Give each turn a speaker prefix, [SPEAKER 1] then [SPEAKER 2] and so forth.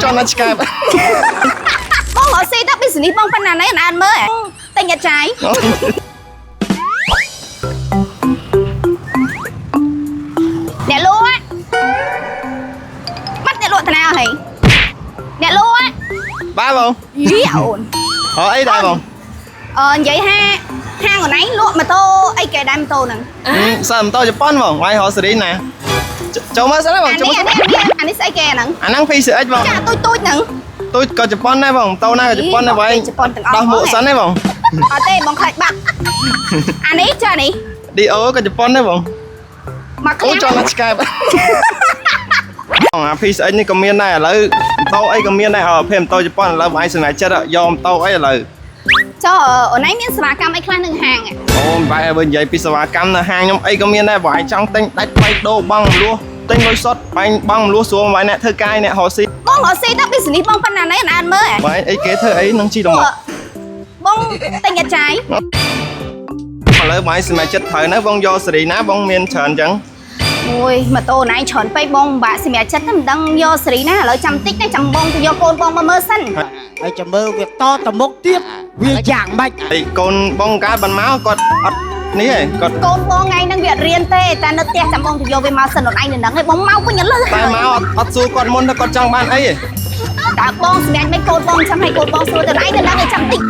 [SPEAKER 1] ចន់ណាស់ឆ្កែប
[SPEAKER 2] បងរកស៊ីទៅ business បងប៉ុណ្ណាណៃអានមើលតែញ៉ាចាយអ្នកលក់បាត់អ្នកលក់តាណាហើយអ្នកលក់
[SPEAKER 1] បាទបង
[SPEAKER 2] យីអូន
[SPEAKER 1] ហ៎អីដែរបង
[SPEAKER 2] អឺនិយាយថាហាងអូនឯងលក់ម៉ូតូអីគេដែរម៉ូតូហ្នឹង
[SPEAKER 1] សើម៉ូតូជប៉ុនបងវាយរកសេរីណាចូលមើលសិនបង
[SPEAKER 2] អា
[SPEAKER 1] ចូល
[SPEAKER 2] នេះ
[SPEAKER 1] មើល
[SPEAKER 2] អានេះអានេះស្អីគេអាហ្នឹង
[SPEAKER 1] អាហ្នឹង PCX បង
[SPEAKER 2] ចាទូចទូចហ្នឹង
[SPEAKER 1] ទូចក៏ជប៉ុនដែរបងម៉ូតូណាក៏ជប៉ុនដែរបង
[SPEAKER 2] ជប៉ុនទាំងអស់
[SPEAKER 1] ដោះមួកសិនទេបង
[SPEAKER 2] អត់ទេបងខ្លាចបាក់អានេះចានេះ
[SPEAKER 1] DO ក៏ជប៉ុនដែរបង
[SPEAKER 2] មក
[SPEAKER 1] អូ
[SPEAKER 2] ឃ្លាំង
[SPEAKER 1] ចន់ណាស់ឆ្កែបបងអា PCX នេះក៏មានដែរឥឡូវម៉ូតូអីក៏មានដែរអើភេម៉ូតូជប៉ុនឥឡូវបងឯងសម្រេចចិត្តយកម៉ូតូអីឥឡូវ
[SPEAKER 2] ចុះអូនឯងមានសេវាកម្មអីខ្លះនឹងហាង
[SPEAKER 1] អូមិនបែរឲ្យវិញនិយាយពីសេវាកម្មនៅហាងខ្ញុំអីក៏មានដែរបងឯងចង់ទិញដាច់បែកដូរបងមលួសទិញលុយសុទ្ធបែងបងមលួសស្រួលបងឯងអ្នកធ្វើកាយអ្នករកស៊ី
[SPEAKER 2] បងរកស៊ីទៅ business បងប៉ុណ្ណាណៃអានមើល
[SPEAKER 1] បងឯងអីគេធ្វើអីនឹងជីដល់មក
[SPEAKER 2] បងតែញ៉ាចាយ
[SPEAKER 1] ឥឡូវបងឯងសម្រេចចិត្តត្រូវណាបងយកសេរីណាបងមានច្រើនអញ្ចឹង
[SPEAKER 2] អូយម៉ូតូណៃច្រើនពេកបងពិបាកសម្រាប់ចិត្តមិនដឹងយកសេរីណាឥឡូវចាំតិចណាចាំបងទៅយកកូនបងមកមើលសិន
[SPEAKER 3] ហើយចាំមើលវាតទៅមុខទៀតវាយ៉ាងម៉េច
[SPEAKER 1] ហើយកូនបងកើតបានមកគាត់អត់នេះឯងគាត់
[SPEAKER 2] កូនបងថ្ងៃហ្នឹងវាអត់រៀនទេតែនៅផ្ទះចាំបងទៅយកវាមកសិនអូនឯងនៅហ្នឹងឯងបងមកវិញឥឡូវ
[SPEAKER 1] តែ
[SPEAKER 2] ហើយ
[SPEAKER 1] មកអត់អត់សួរគាត់មុនថាគាត់ចង់បានអីទេ
[SPEAKER 2] តើបងសម្រាប់មិនកូនបងចាំឲ្យកូនបងសួរទៅឯងនៅហ្នឹងឯងចាំតិច